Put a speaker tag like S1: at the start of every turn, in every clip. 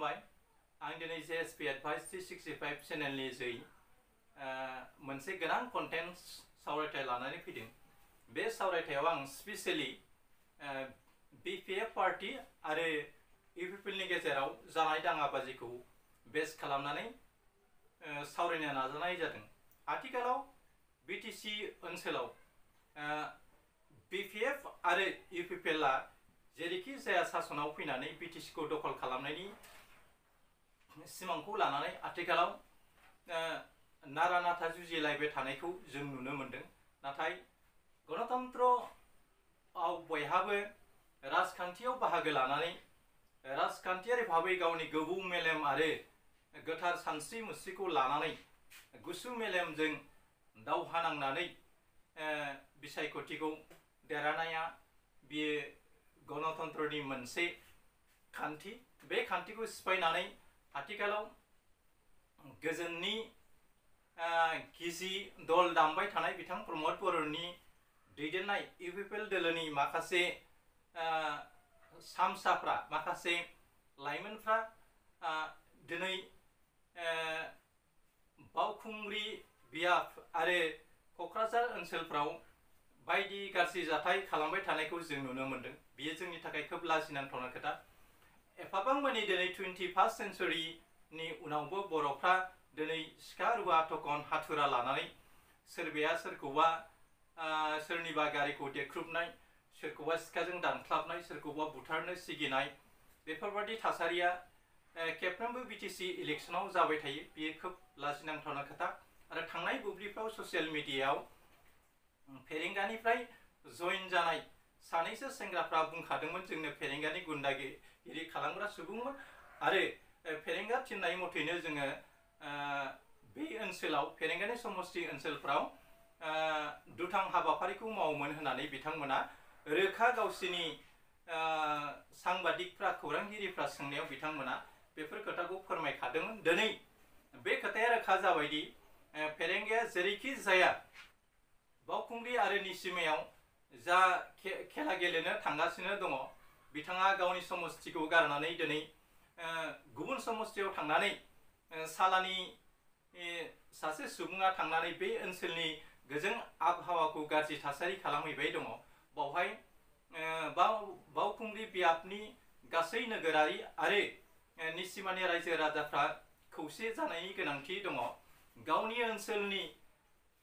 S1: खुलुमबाय आं दिनै जेएसपी एडभाइस 365 चेनेलनि जै मोनसे गोनां कन्टेन्ट सावरायथाय लानानै फैदों। बे सावरायथायाव आं स्पेशली बीपीएफ पार्टी आरो इउपिपिएलनि गेजेराव जानाय दाङाबाजिखौ बेस खालामनानै सावरायनो नाजानाय जादों। आथिखालाव बीटीसी ओनसोलाव बीपीएफ आरो इउपिपिएलआ जेरैखि जाया सासनाव फैनानै बीटीसीखौ दखल खालामनायनि सिमांखौ लानानै आथिखालाव नारा नाथा जुजिलायबाय थानायखौ जों नुनो मोनदों। नाथाय गणतन्त्रआव बयहाबो राजखान्थियाव बाहागो लानानै राजखान्थियारि भाबै गावनि गोबौ मेलेम आरो गोथार सानस्रि मुस्रिखौ लानानै गुसु मेलेमजों दावहा नांनानै बिसायख'थिखौ देरहानाया बियो गणतन्त्रनि मोनसे खान्थि। बे खान्थिखौ सिफायनानै आथिखालाव गोजोननि गिजि दल दामबाय थानाय बिथां प्रमद बर'नि दैदेननाय इउपिपिएल दोलोनि माखासे सामसाफ्रा माखासे लाइमोनफ्रा दिनै बावखुंग्रि बियाब आरो क'क्राझार ओनसोलफ्राव बायदि गाज्रि जाथाय खालामबाय थानायखौ जों नुनो मोनदों। बियो जोंनि थाखाय खोब लाजिनांथावना खोथा। एफाबां मानि दिनै 21st सेन्चुरिनि उनावबो बर'फ्रा दिनै सिखा रुवा थखन हाथुरा लानानै सोरबाया सोरखौबा सोरनिबा गारिखौ देख्रुबनाय, सोरखौबा सिखाजों दानख्लाबनाय, सोरखौबा बुथारनो सिगिनाय, बेफोरबादि थासारिया खेबफ्रोमबो बीटीसी इलेक्शनाव जाबाय थायो। बियो खोब लाजिनांथावना खोथा। आरो थांनाय बुब्लिफ्राव ससियेल मिडियायाव फेरेंगानिफ्राय जइन जानाय सानैसो सेंग्राफ्रा बुंखादोंमोन जोंनो फेरेंगानि गुन्दागिरि खालामग्रा सुबुंमोन आरो फेरेंगा थिननाय मथैनो जोङो बे ओनसोलाव फेरेंगानि समस्ति ओनसोलफ्राव दुथां हाबाफारिखौ मावोमोन होननानै बिथांमोना रोखा गावसिनि सांबादिकफ्रा खौरांगिरिफ्रा सोंनायाव बिथांमोना बेफोर खोथाखौ फोरमायखादोंमोन। दिनै बे खोथाया रोखा जाबायदि फेरेंगाया जेरैखि जाया बावखुंग्रि आरो निसिमायाव जा खेला गेलेनो थांगासिनो दङ, बिथाङा गावनि समस्तिखौ गारनानै दिनै गुबुन समस्तियाव थांनानै सालानि सासे सुबुङा थांनानै बे ओनसोलनि गोजों आबहावाखौ गाज्रि थासारि खालामहैबाय दङ। बावहाय बावखुंग्रि बियाबनि गासै नोगोरारि आरो निसिमानि रायजो राजाफ्रा खौसे जानायनि गोनांथि दङ। गावनि ओनसोलनि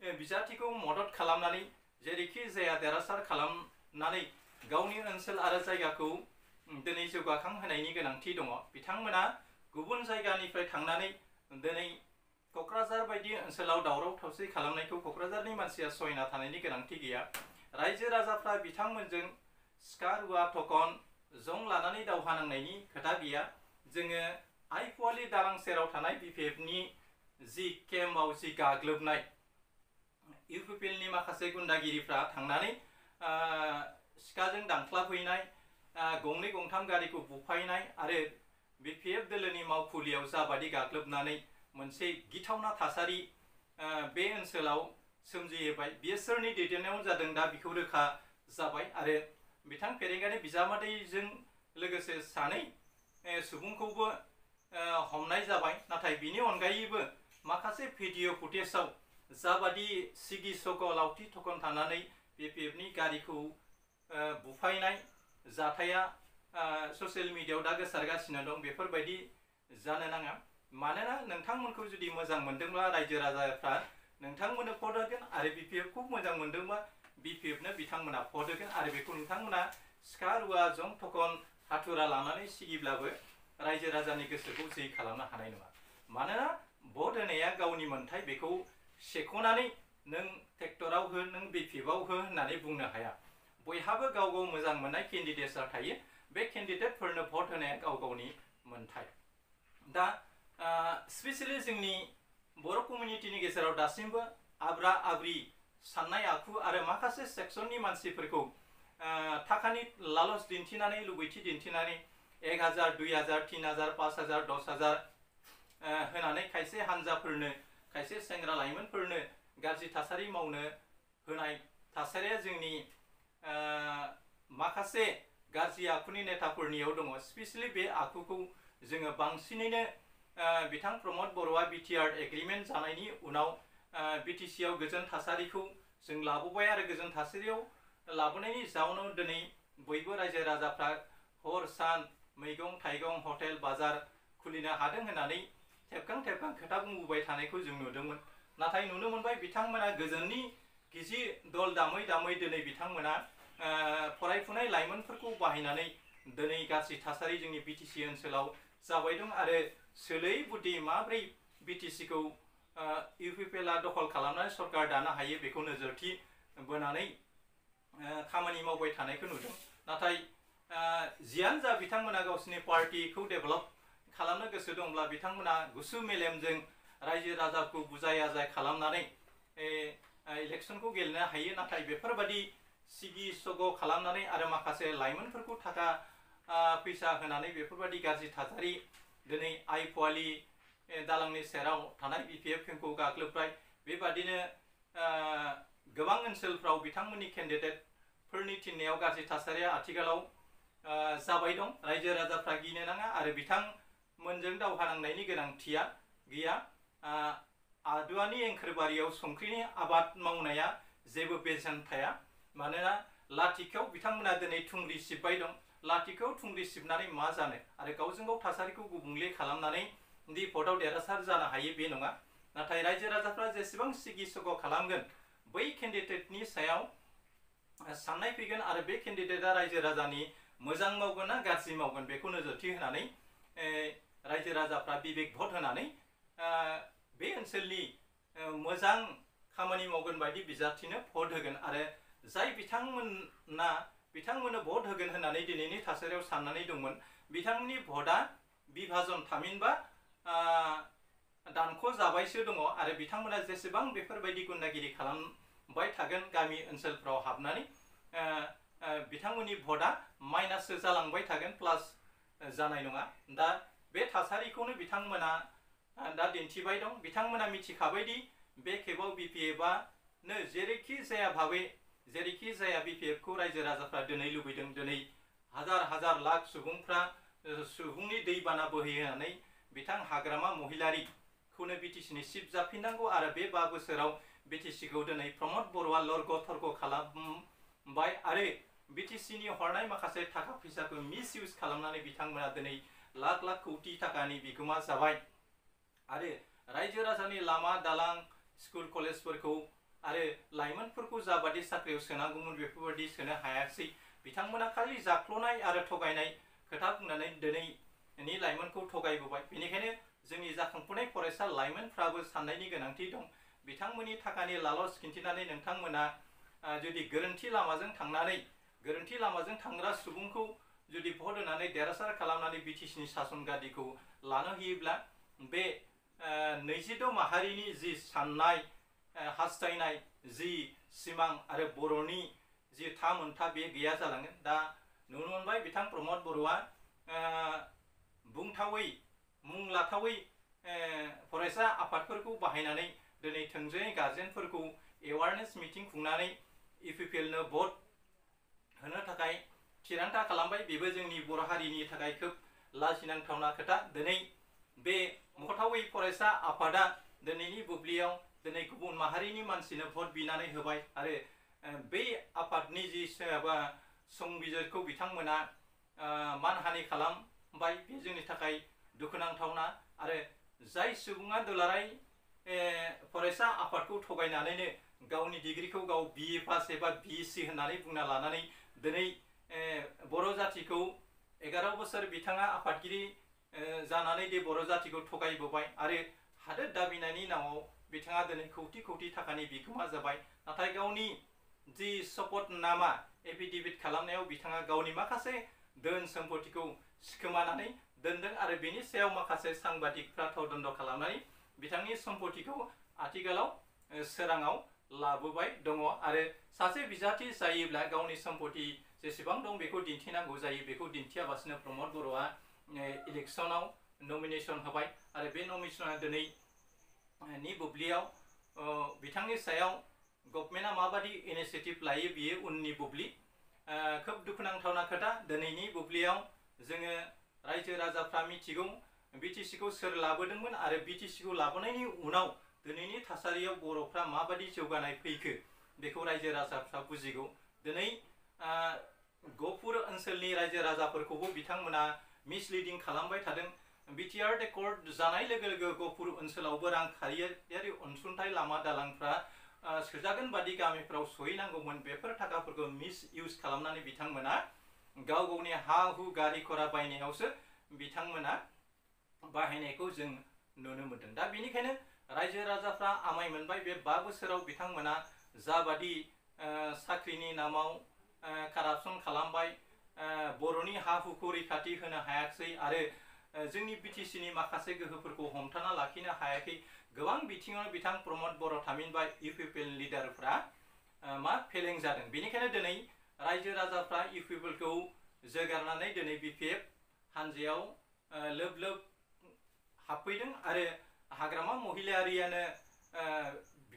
S1: बिजाथिखौ मदद खालामनानै जेरैखि जाया देरहासार खालामनानै गावनि ओनसोल आरो जायगाखौ दिनै जौगाखांहोनायनि गोनांथि दङ। बिथांमोना गुबुन जायगानिफ्राय थांनानै दिनै क'क्राझार बायदि ओनसोलाव दावराव दावसि खालामनायखौ क'क्राझारनि मानसिया सहायना थानायनि गोनांथि गैया। रायजो राजाफ्रा बिथांमोनजों सिखा रुवा थखन जं लानानै दावहा नांनायनि खोथा गैया। जोङो आइफवालि दालां सेराव थानाय बीपीएफनि जि केम्पआव जि गाग्लोबनाय इउपिपिएलनि माखासे गुन्दागिरिफ्रा थांनानै सिखाजों दानख्लाबहैनाय, गंनै गंथाम गारिखौ बुफायनाय आरो बीपीएफ दोलोनि मावखुलियाव जाबादि गाग्लोबनानै मोनसे गिथावना थासारि बे ओनसोलाव सोमजिहोबाय, बियो सोरनि दैदेननायाव जादों दा बेखौ रोखा जाबाय। आरो बिथां फेरेंगानि बिजामादैजों लोगोसे सानै सुबुंखौबो हमनाय जाबाय। नाथाय बिनि अनगायैबो माखासे भिडिअ फुटेजाव जाबादि सिगि सग लावथि थखन थानानै बीपीएफनि गारिखौ बुफायनाय जाथाया ससियेल मिडियायाव दा गोसारगासिनो दं, बेफोरबायदि जानो नाङा। मानोना नोंथांमोनखौ जुदि मोजां मोनदोंब्ला रायजो राजाफ्रा नोंथांमोननो भट होगोन आरो बीपीएफखौ मोजां मोनदोंबा बीपीएफनो बिथांमोना भट होगोन आरो बेखौ नोंथांमोना सिखा रुवा जं थखन हाथुरा लानानै सिगिब्लाबो रायजो राजानि गोसोखौ जै खालामनो हानाय नङा। मानोना भट होनाया गावनि मोन्थाय, बेखौ सेख'नानै नों ट्रेक्टराव हो, नों बीपीएफआव हो होननानै बुंनो हाया। बयहाबो गाव गाव मोजां मोननाय केन्डिडेट्सआ थायो। बे केन्डिडेटफोरनो भट होनाया गाव गावनि मोन्थाय। दा स्पेशली जोंनि बर' कमिउनिटिनि गेजेराव दासिमबो आब्रा आब्रि साननाय आखु आरो माखासे सेक्सननि मानसिफोरखौ थाखानि लालच दिन्थिनानै लुबैथि दिन्थिनानै 1000, 2000, 3000, 5000, 10000 होनानै खायसे हान्जाफोरनो खायसे सेंग्रा लाइमोनफोरनो गाज्रि थासारि मावनो होनाय थासारिया जोंनि माखासे गाज्रि आखुनि नेताफोरनियाव दङ। स्पेशली बे आखुखौ जोङो बांसिनैनो बिथां प्रमद बर'आ बिटिआर एग्रिमेन्ट जानायनि उनाव बिटिसि आव गोजोन थासारिखौ जों लाबोबाय आरो गोजोन थासारियाव लाबोनायनि जाउनाव दिनै बयबो रायजो राजाफ्रा हर सान मैगं थाइगं हटेल बाजार खुलिनो हादों होननानै थेबखां खोथा बुंबोबाय थानायखौ जों नुदोंमोन। नाथाय नुनो मोनबाय बिथांमोना गोजोननि गिजि दल दामै दामै दिनै बिथांमोना फरायफुनाय लाइमोनफोरखौ बाहायनानै दिनै गाज्रि थासारि जोंनि बिटिसि ओनसोलाव जाबाय दं आरो सोलै बुद्धि माब्रै बिटिसिखौ इउपिपिएलआ दखल खालामनानै सरकार दानो हायो बेखौ नोजोरथि बोनानै खामानि मावबाय थानायखौ नुदों। नाथाय जियानो जा बिथांमोना गावसिनि पार्टिखौ डेभेलप खालामनो गोसो दंब्ला बिथांमोना गुसु मेलेमजों रायजो राजाखौ बुजाय आजाय खालामनानै इलेक्सनखौ गेलेनो हायो। नाथाय बेफोरबादि सिगि सग' खालामनानै आरो माखासे लाइमोनफोरखौ थाखा फैसा होनानै बेफोरबादि गाज्रि थासारि दिनै आइ फवालि दालांनि सेराव थानाय बिपिएफ केम्पखौ गाग्लोबबाय। बेबादिनो गोबां ओनसोलफ्राव बिथांमोननि केन्डिडेटफोरनि थिननायाव गाज्रि थासारिया आथिखालाव जाबाय दं। रायजो राजाफ्रा गिनो नाङा आरो बिथांमोनजों दावहा नांनायनि गोनांथिया गैया। आदुवानि एंखोरबारियाव संख्रिनि आबाद मावनाया जेबो बेसेन थाया। मानोना लाथिखौ बिथांमोना दिनै थुंग्रि सिबबाय दं। लाथिखौ थुंग्रि सिबनानै मा जानो आरो गावजों गाव थासारिखौ गुबुंले खालामनानै दि भटआव देरहासार जानो हायो बे नङा। नाथाय रायजो राजाफ्रा जेसेबां सिगि सग' खालामगोन बै केन्डिडेटनि सायाव साननाय फैगोन आरो बे केन्डिडेटआ रायजो राजानि मोजां मावगोन ना गाज्रि मावगोन बेखौ नोजोरथि होनानै रायजो राजाफ्रा बिबेक भट होनानै बे ओनसोलनि मोजां खामानि मावगोन बायदि बिजाथिनो भट होगोन आरो जाय बिथांमोननो भट होगोन होननानै दिनैनि थासारियाव साननानै दंमोन बिथांमोननि भटआ बिभाजन थामहिनबा दानख' जाबायसो दङ आरो बिथांमोना जेसेबां बेफोरबायदि गुन्दागिरि खालामबाय थागोन गामि ओनसोलफ्राव हाबनानै बिथांमोननि भटआ माइनाससो जालांबाय थागोन प्लास जानाय नङा। दा बे थासारिखौनो बिथांमोना दा दिन्थिबाय दं। बिथांमोना मिथिखाबायदि बे खेबाव बिपिएफआनो जेरैखि जाया बिपिएफखौ रायजो राजाफ्रा दिनै लुबैदों। दिनै हाजार लाख सुबुंफ्रा सुबुंनि दैबाना बोहैहोनानै बिथां हाग्रामा महिलारिखौनो बिटिसिनि चिफ जाफिननांगौ आरो बे 5 बोसोराव बिटिसिखौ दिनै प्रमद बर'आ लरग' थरग' खालामबाय आरो बिटिसिनि हरनाय माखासे थाखा फैसाखौ मिस इउज खालामनानै बिथांमोना दिनै लाख कौटि थाखानि बिगोमा जाबाय आरो रायजो राजानि लामा दालां स्कुल कलेजफोरखौ आरो लाइमोनफोरखौ जाबादि साख्रियाव सोनांगौमोन बेफोरबायदि सोनो हायाखिसै। बिथांमोना खालि जाख्ल'नाय आरो थगायनाय खोथा बुंनानै दिनैनि लाइमोनखौ थगायबोबाय। बेनिखायनो जोंनि जाखांफुनाय फरायसा लाइमोनफ्राबो साननायनि गोनांथि दं। बिथांमोननि थाखानि लालच खिन्थिनानै नोंथांमोना जुदि गोरोन्थि लामाजों थांग्रा सुबुंखौ जुदि भट होनानै देरहासार खालामनानै बिटिसिनि सासन गादिखौ लानो होयोब्ला बे 22 माहारिनि जि साननाय हास्थायनाय जि सिमां आरो बर'नि जि थामोनथा बे गैया जालांगोन। दा नुनो मोनबाय बिथां प्रमद बर'आ बुंथावै मुं लाथावै फरायसा आफादफोरखौ बाहायनानै दिनै थोंजोङै गार्जेनफोरखौ एवारनेस मिटिं खुंनानै इउपिपिएलनो भट होनो थाखाय थिरांथा खालामबाय। बेबो जोंनि बर' हारिनि थाखाय खोब लाजिनांथावना खोथा। दिनै बे मख'थावै फरायसा आफादा दिनैनि बुब्लियाव दिनै गुबुन माहारिनि मानसिनो भट बिनानै होबाय आरो बे आफादनि जि संबिजिरखौ बिथांमोना मानहानि खालामबाय। बे जोंनि थाखाय दुखुनांथावना आरो जाय सुबुङा दुलाराय फरायसा आफादखौ थगायनानैनो गावनि डिग्रीखौ गाव BA पास एबा BSc होननानै बुंना लानानै दिनै बर' जातिखौ 11 बोसोर बिथाङा आफादगिरि जानानै दि बर' जातिखौ थगायबोबाय आरो हादोर दाबिनायनि नामाव बिथाङा दिनै कौटि थाखानि बिगोमा जाबाय। नाथाय गावनि जि शपथनामा एफिडेविट खालामनायाव बिथाङा गावनि माखासे धोन सम्पतिखौ सिखोमानानै दोनदों आरो बेनि सायाव माखासे सांबादिकफ्रा तदन्त खालामनानै बिथांनि सम्पतिखौ आथिखालाव सोराङाव लाबोबाय दङ आरो सासे बिजाथि जायोब्ला गावनि सम्पति जेसेबां दं बेखौ दिन्थिनांगौ जायो। बेखौ दिन्थियाबासिनो प्रमद बर'आ इलेक्सनाव नमिनेशन होबाय आरो बे नमिनेशना दिनैनि बुब्लियाव बिथांनि सायाव गभर्नमेन्टआ माबादि इनिशिएटिभ लायो बियो उननि बुब्लि। खोब दुखुनांथावना खोथा। दिनैनि बुब्लियाव जोङो रायजो राजाफ्रा मिथिगौ BTC खौ सोर लाबोदोंमोन आरो BTC खौ लाबोनायनि उनाव दिनैनि थासारियाव बर'फ्रा माबादि जौगानाय फैखो बेखौ रायजो राजाफ्रा बुजिगौ। दिनै गहपुर ओनसोलनि रायजो राजाफोरखौबो बिथांमोना मिसलिडिं खालामबाय थादों। बिटिआर एकर्ड जानाय लोगो लोगो गहपुर ओनसोलावबो रांखान्थियारि अनसुंथाइ लामा दालांफ्रा सोरजागोन बादि गामिफ्राव सहैनांगौमोन। बेफोर थाखाफोरखौ मिस इउज खालामनानै बिथांमोना गाव गावनि हा हु गारि घोड़ा बायनायावसो बिथांमोना बाहायनायखौ जों नुनो मोनदों। दा बेनिखायनो रायजो राजाफ्रा आमाय मोनबाय। बे 5 बोसोराव बिथांमोना जाबादि साख्रिनि नामाव कारापसन खालामबाय, बर'नि हा हुखौ रैखाथि होनो हायाखै आरो जोंनि BTC नि माखासे गोहोफोरखौ हमथाना लाखिनो हायाखै। गोबां बिथिङाव बिथां प्रमद बर' थामहिनबा UPPL लिडारफ्रा फेलें जादों। बेनिखायनो दिनै रायजो राजाफ्रा UPPLखौ जोगारनानै दिनै BPF हानजायाव लोब लोब हाबफैदों आरो हाग्रामा महिलारियानो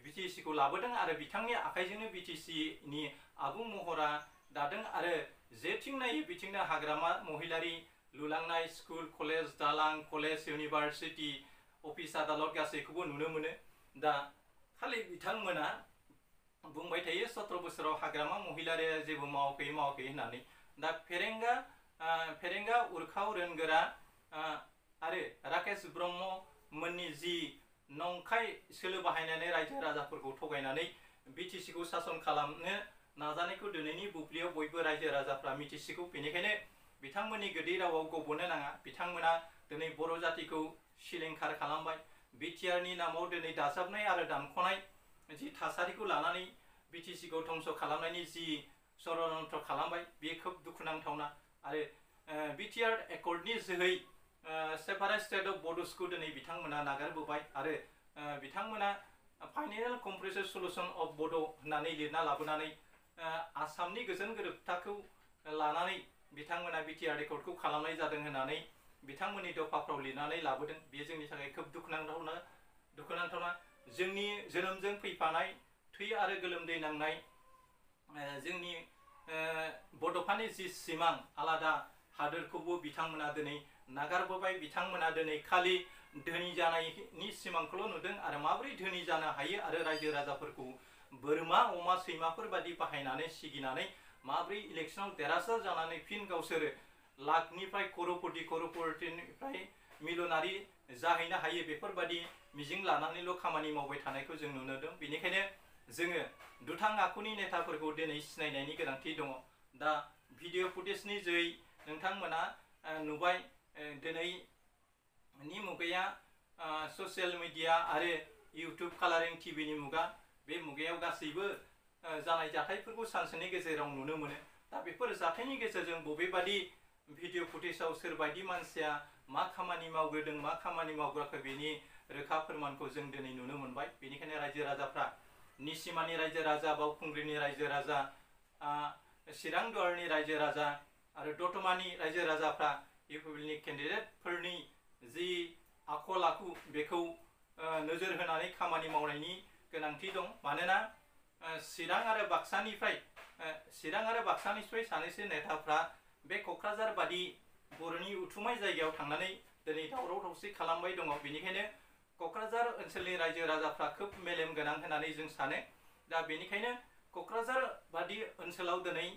S1: BTC खौ लाबोदों आरो बिथांनि आखाइजोंनो BTC नि आबुं महरा दादों आरो जेथिं नायो बिथिंनो हाग्रामा महिलारि लुलांनाय स्कुल कलेज दालां कलेज इउनिभार्सिटी अफिस आदालत गासैखौबो नुनो मोनो। दा खालि बिथांमोना बुंबाय थायो 17 बोसोराव हाग्रामा महिलारिया जेबो मावाखै होननानै। दा फेरेंगा उरखाव रोनगोरा आरो राकेश ब्रह्म मोननि जि नंखाय सोलो बाहायनानै रायजो राजाफोरखौ थगायनानै BTC खौ सासन खालामनो नाजानायखौ दिनैनि बुब्लियाव बयबो रायजो राजाफ्रा मिथिसिगौ। बेनिखायनो बिथांमोननि गोदै रावाव गब'नो नाङा। बिथांमोना दिनै बर' जातिखौ सिलिंखार खालामबाय। BTR नि नामाव दिनै दाजाबनाय आरो दानख'नाय जि थासारिखौ लानानै BTC खौ धंस खालामनायनि जि षड़यन्त्र खालामबाय बेयो खोब दुखुनांथावना। आरो BTR एकर्डनि जोहै सेपारेट स्टेट अफ बड'सखौ दिनै बिथांमोना नागारबोबाय आरो बिथांमोना फाइनेल कम्प्रेहेन्सिभ सल्युशन अफ बड' होननानै लिरना लाबोनानै आसामनि गोजोन गोरोबथाखौ लानानै बिथांमोना BTR एकर्डखौ खालामनाय जादों होननानै बिथांमोननि दफाफ्राव लिरनानै लाबोदों। बेयो जोंनि थाखाय खोब दुखुनांथावना। जोंनि जोनोमजों फैफानाय थै आरो गोलोमदै नांनाय जोंनि बड'फानि जि सिमां आलादा हादोरखौबो बिथांमोना दिनै नागारबोबाय। बिथांमोना दिनै खालि धोनि जानायनि सिमांखौल' नुदों आरो माबोरै धोनि जानो हायो आरो रायजो राजाफोरखौ बोरमा अमा सैमाफोर बादि बाहायनानै सिगिनानै माबोरै इलेक्सनाव देरहासार जानानै फिन गावसोरो लाखनिफ्राय कर'रपतिनिफ्राय मिलनारि जाहैनो हायो बेफोरबादि मिजिं लानानैल' खामानि मावबाय थानायखौ जों नुनो मोनदों। बेनिखायनो जोङो दुथां आखुनि नेताफोरखौ दिनै सिनायनायनि गोनांथि दङ। दा भिडिअ फुटेजनि जोहै नोंथांमोना नुबाय दिनैनि मुगाया ससियेल मिडिया आरो इउटुब कालारिं टिभिनि मुगा। बे मुगायाव गासैबो जानाय जाथायफोरखौ सानसेनि गेजेराव नुनो मोनो। दा बेफोर जाथायनि गेजेरजों बबेबादि भिडिअ फुटेजाव सोरबायदि मानसिया मा खामानि मावग्रोदों मा खामानि मावग्राखै बेनि रोखा फोरमानखौ जों दिनै नुनो मोनबाय। बेनिखायनो रायजो राजाफ्रा निसिमानि रायजो राजा, बावखुंग्रिनि रायजो राजा, चिरां दुवारनि रायजो राजा आरो दतमानि रायजो राजाफ्रा UPPLनि केन्डिडेटफोरनि जि आखल आखु बेखौ नोजोर होनानै खामानि मावनायनि गोनांथि दं। मानोना चिरां आरो बाक्सानिफ्राय सानैसो नेताफ्रा बे क'क्राझार बादि बर'नि उथुमाय जायगायाव थांनानै दिनै दावराव दावसि खालामबाय दङ। बेनिखायनो क'क्राझार ओनसोलनि रायजो राजाफ्रा खोब मेलेम गोनां होननानै जों सानो। दा बेनिखायनो क'क्राझार बादि ओनसोलाव दिनै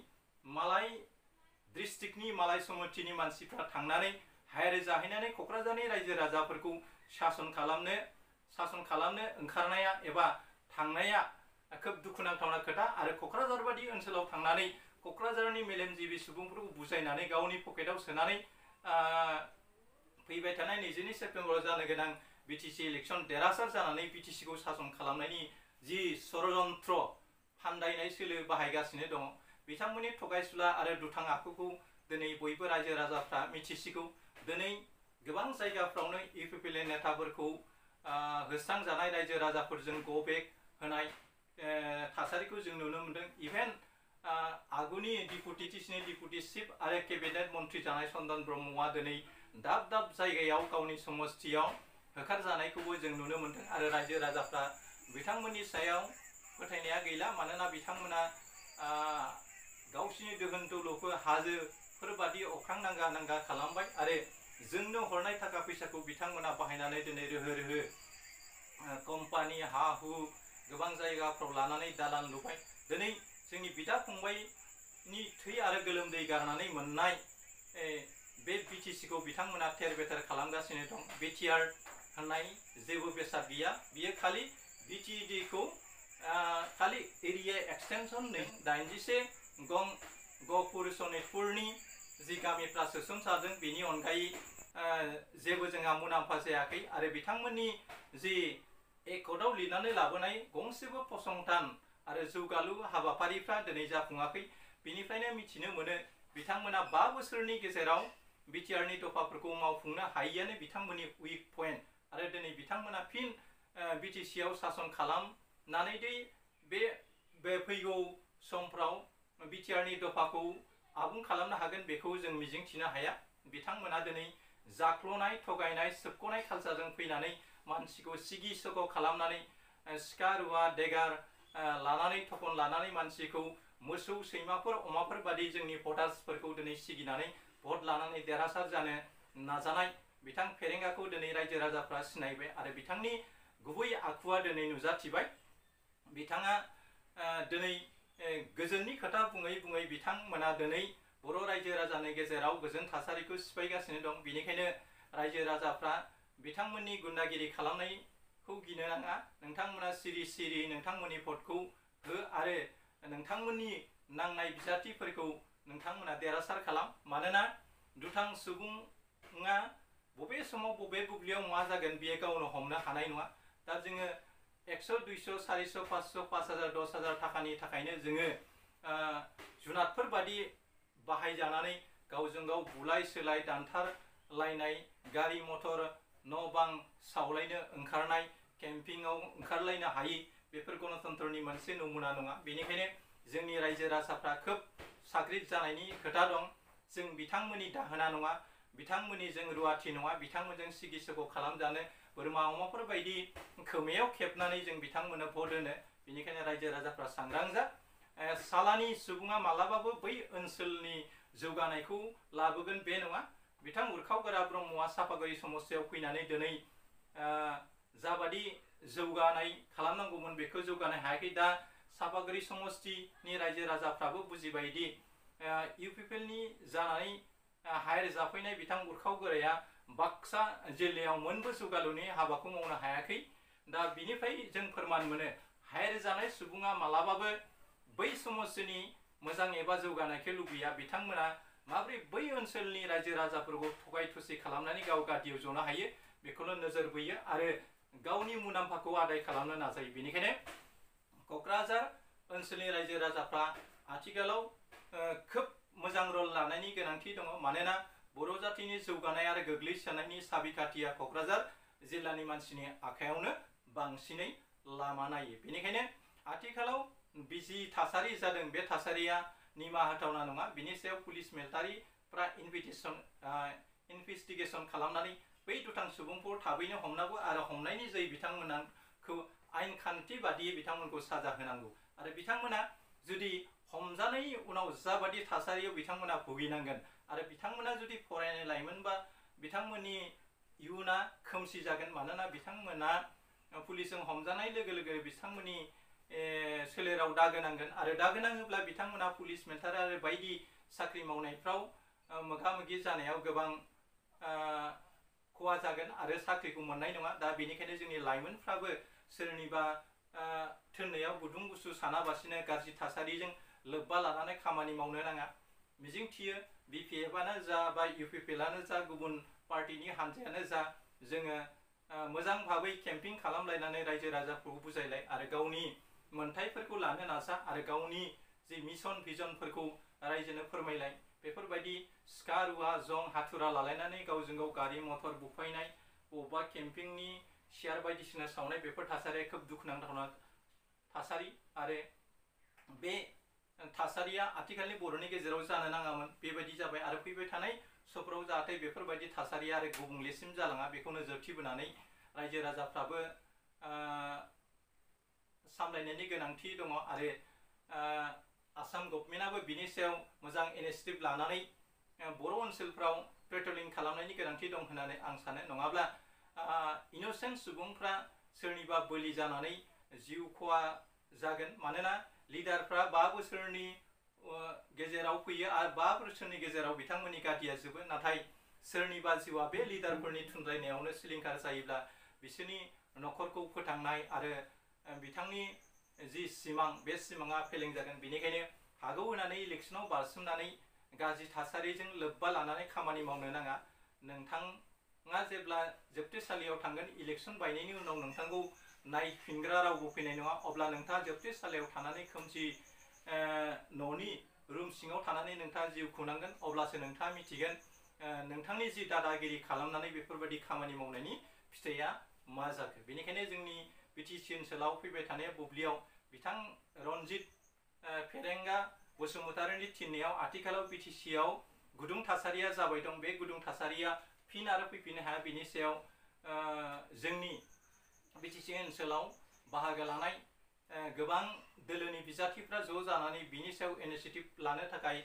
S1: मालाय डिस्ट्रिक्टनि मालाय समितिनि मानसिफ्रा थांनानै हायेर जाहैनानै क'क्राझारनि रायजो राजाफोरखौ सासन खालामनो ओंखारनाया एबा थांनाया खोब दुखुनांथावना खोथा। आरो क'क्राझार बादि ओनसोलाव थांनानै क'क्राझारनि मेलेमजिबि सुबुंफोरखौ बुजायनानै गावनि पकेटाव सोनानै फैबाय थानाय 22 सेप्तेम्बराव जानो गोनां BTC इलेक्सन देरहासार जानानै BTC खौ सासन खालामनायनि जि षड़यन्त्र फान्दायनाय सोलो बाहायगासिनो दङ। बिथांमोननि थगायसुला आरो दुथां आखुखौ दिनै बयबो रायजो राजाफ्रा मिथिसिगौ। दिनै गोबां जायगाफ्रावनो UPPL नेताफोरखौ होस्रांजानाय रायजो राजाफोरजों ग बेक होनाय थासारिखौ जों नुनो मोनदों। इभेन आगुनि डिपुटि चिफ आरो केबिनेट मन्थ्रि जानाय चन्दन ब्रह्मआ दिनै दाब दाब जायगायाव गावनि समस्थियाव होखारजानायखौबो जों नुनो मोनदों। आरो रायजो राजाफ्रा बिथांमोननि सायाव फोथायनाया गैला। मानोना बिथांमोना गावसिनि दोहोन दौल'खौ हाजो फोरबादि अख्रां नांगा नांगा खालामबाय आरो जोंनो हरनाय थाखा फैसाखौ बिथांमोना बाहायनानै दिनै रोहो रोहो कम्पानि हा हु गोबां जायगाफ्राव लानानै दालान लुबाय। दिनै जोंनि बिदा फंबायनि थै आरो गोलोमदै गारनानै मोननाय बे बिटिसिखौ बिथांमोना थेर बेथेर खालामगासिनो दं। बिटिआर होननाय जेबो बेसाद गैया, बियो खालि बिटिडिखौ खालि एरिया एक्सटेंशन 86 गहपुर सनितपुरनि जि गामिफ्रा सोसनजादों बेनि अनगायै जेबो जोंहा मुलाम्फा जायाखै आरो बिथांमोननि जि एकर्डआव लिरनानै लाबोनाय गंसेबो फसंथान आरो जौगालु हाबाफारिफ्रा दिनै जाफुङाखै। बेनिफ्रायनो मिथिनो मोनो बिथांमोना 5 बोसोरनि गेजेराव बिटिआरनि दफाफोरखौ मावफुंनो हायैआनो बिथांमोननि उइक पइन्ट आरो दिनै बिथांमोना फिन बिटिसिआव सासन खालामनानै बे फैगौ समफ्राव बिटिआरनि दफाखौ आबुं खालामनो हागोन बेखौ जों मिजिंथिनो हाया। बिथांमोना दिनै जाख्ल'नाय थगायनाय सोबख'नाय खालसाजों फैनानै मानसिखौ सिगि सग' खालामनानै सिखा रुवा देगार लानानै थखन लानानै मानसिखौ मोसौ सैमाफोर अमाफोर बादि जोंनि भटार्सफोरखौ दिनै सिगिनानै भट लानानै देरहासार जानो नाजानाय बिथां फेरेंगाखौ दिनै रायजो राजाफ्रा सिनायबाय आरो बिथांनि गुबै आखुआ दिनै नुजाथिबाय। बिथाङा दिनै गोजोननि खोथा बुङै बुङै बिथांमोना दिनै बर' रायजो राजानि गेजेराव गोजोन थासारिखौ सिफायगासिनो दं। बेनिखायनो रायजो राजाफ्रा बिथांमोननि गुन्दागिरि खालामनायखौ गिनो नाङा। नोंथांमोना सिरि सिरि नोंथांमोननि भटखौ हो आरो नोंथांमोननि नांनाय बिजाथिफोरखौ नोंथांमोना देरहासार खालाम। मानोना दुथां सुबुङा बबे समाव बबे बुब्लियाव मा जागोन बियो गावनो हमनो हानाय नङा। दा जोङो 100 200 400 500 5000 10,000 थाखानि थाखायनो जोङो जुनादफोर बादि बाहायजानानै गावजों गाव बुलाय सोलाय दानथारलायनाय गारि मटर न' बां सावलायनो ओंखारनाय केम्पिंआव ओंखारलायनो हायि बेफोर गणतन्त्रनि मोनसे नमुना नङा। बेनिखायनो जोंनि रायजो राजाफ्रा खोब साग्रिद जानायनि खोथा दं। जों बिथांमोननि दाहोना नङा, बिथांमोननि जों रुवाथि नङा, बिथांमोनजों सिगि सग' खालामजानो बोरमा अमाफोर बायदि खोमायाव खेबनानै जों बिथांमोननो भट होनो। बेनिखायनो रायजो राजाफ्रा सांग्रां जा। सालानि सुबुङा मालाबाबो बै ओनसोलनि जौगानायखौ लाबोगोन बे नङा। बिथां उरखाव गोरा ब्रह्मआ सापागुरि समस्तियाव फैनानै दिनै जाबादि जौगानाय खालामनांगौमोन बेखौ जौगानो हायाखै। दा सापागुरि समस्तिनि रायजो राजाफ्राबो बुजिबायदि इउपिपिएलनि जानानै हायर जाफैनाय बिथां उरखाव गोराया बाक्सा जिल्लायाव मोनबो जौगालुनि हाबाखौ मावनो हायाखै। दा बिनिफ्राय जों फोरमान मोनो हायर जानाय सुबुङा मालाबाबो बै समस्तिनि मोजां एबा जौगानायखौ लुबैया। बिथांमोना माबोरै बै ओनसोलनि रायजो राजाफोरखौ थगाय थुसि खालामनानै गाव गादियाव जनो हायो बेखौनो नोजोर बोयो आरो गावनि मुलाम्फाखौ आदाय खालामनो नाजायो। बेनिखायनो क'क्राझार ओनसोलनि रायजो राजाफ्रा आथिखालाव खोब मोजां रल लानायनि गोनांथि दङ। मानोना बर' जातिनि जौगानाय आरो गोग्लैसोनायनि साबिखाथिया क'क्राझार जिल्लानि मानसिनि आखायावनो बांसिनै लामा नायो। बेनिखायनो आथिखालाव बिजि थासारि जादों बे थासारिया निमाहा होथावना नङा। बिनि सायाव पुलिस मिलिटारिफ्रा इनभेस्टिगेसन खालामनानै बै दुथां सुबुंफोर थाबैनो हमनांगौ आरो हमनायनि जै बिथांमोनखौ आयेन खान्थि बादियै बिथांमोनखौ साजा होनांगौ आरो बिथांमोना जुदि हमजानायनि उनाव जाबादि थासारियाव बिथांमोना भुगिनांगोन आरो बिथांमोना जुदि फरायनाय लाइमोनबा बिथांमोननि इयुना खोमसि जागोन। मानोना बिथांमोना पुलिसजों हमजानाय लोगो लोगो बिथांमोननि सोलेराव दागो नांगोन आरो दागो नाङोब्ला बिथांमोना पुलिस मिलिटारि आरो बायदि साख्रि मावनायफ्राव मोगा मोगि जानायाव गोबां खहा जागोन आरो साख्रिखौ मोननाय नङा। दा बेनिखायनो जोंनि लाइमोनफ्राबो सोरनिबा थोननायाव गुदुं गुसु सानाबासिनो गाज्रि थासारिजों लोब्बा लानानै खामानि मावनो नाङा। मिजिंथियो बिपिएफआनो जा बा इउपिपिएलआनो जा गुबुन पार्टिनि हान्जायानो जा जोङो मोजां भाबै केम्पिं खालामलायनानै रायजो राजाफोरखौ बुजायलाय आरो गावनि मोन्थाइफोरखौ लानो नाजा आरो गावनि जि मिशन भिजनफोरखौ रायजोनो फोरमायलाय। बेफोरबायदि सिखा रुवा जं हाथुरा लालायनानै गावजों गाव गारि मटर बुफायनाय बबेबा केम्पिंनि सियार बायदिसिना सावनाय बेफोर थासारिया खोब दुखुनांथावना थासारि आरो बे थासारिया आथिखालनि बर'नि गेजेराव जानो नाङामोन बेबायदि जाबाय आरो फैबाय थानाय समफ्राव जाहाथे बेफोरबायदि थासारिया आरो गुबुंलेसिम जालाङा बेखौ नोजोर थिबोनानै रायजो राजाफ्राबो सामलायनायनि गोनांथि दङ आरो आसाम गभर्नमेन्टआबो बिनि सायाव मोजां इनिशिएटिभ लानानै बर' ओनसोलफ्राव पेट्रलिं खालामनायनि गोनांथि दं होननानै आं सानो। नङाब्ला इनोसेन्ट सुबुंफ्रा सोरनिबा बोलि जानानै जिउ खहा जागोन। मानोना लिडारफ्रा 5 बोसोरनि गेजेराव फैयो आरो 5 बोसोरनि गेजेराव बिथांमोननि गादिया जोबो। नाथाय सोरनिबा जिउआ बे लिडारफोरनि थुनज्लायनायावनो सिलिंखार जायोब्ला बिसोरनि न'खरखौ फोथांनाय आरो बिथांनि जि सिमां बे सिमाङा फेलें जागोन। बेनिखायनो हागौ होननानै इलेक्सनाव बारसोमनानै गाज्रि थासारिजों लोब्बा लानानै खामानि मावनो नाङा। नोंथाङा जेब्ला जोबथेसालियाव थांगोन, इलेक्सन बायनायनि उनाव नोंथांखौ नायफिनग्रा रावबो फैनाय नङा। अब्ला नोंथाङा जोबथेसालियाव थानानै खोमसि न'नि रुम सिङाव थानानै नोंथाङा जिउ खुंनांगोन। अब्लासो नोंथाङा मिथिगोन नोंथांनि जि दादागिरि खालामनानै बेफोरबायदि खामानि मावनायनि फिथाइया मा जाखो। बेनिखायनो जोंनि बिटिसि ओनसोलाव फैबाय थानाय बुब्लियाव बिथां रनजित फेरेंगा बसुमतारिनि थिननायाव आथिखालाव बिटिसिआव गुदुं थासारिया जाबाय दं। बे गुदुं थासारिया फिन आरो फैफिननो हाया। बिनि सायाव जोंनि बिटिसि ओनसोलाव बाहागो लानाय गोबां दोलोनि बिजाथिफ्रा ज' जानानै बिनि सायाव इनिशिएटिभ लानो थाखाय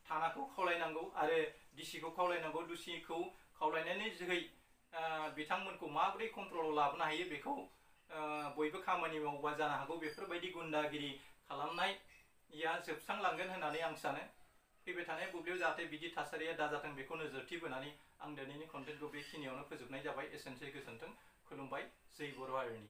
S1: थानाखौ खावलायनांगौ आरो डिसिखौ खावलायनांगौ। डिसिखौ खावलायनायनि जोहै बिथांमोनखौ माबोरै कन्ट्रलाव लाबोनो हायो बेखौ बयबो खामानि मावबा जानो हागौ बेफोरबायदि गुन्डागिरि खालामनाया जोबस्रांलांगोन होननानै आं सानो। फैबाय थानाय बुब्लियाव जाहाथे बिदि थासारिया दाजाथों बेखौ नोजोरथि बोनानै आं दिनैनि कन्टेन्टखौ बेखिनियावनो फोजोबनाय जाबाय। एसेनोसै, गोजोन्थों, खुलुमबाय, जै बर' हारिनि।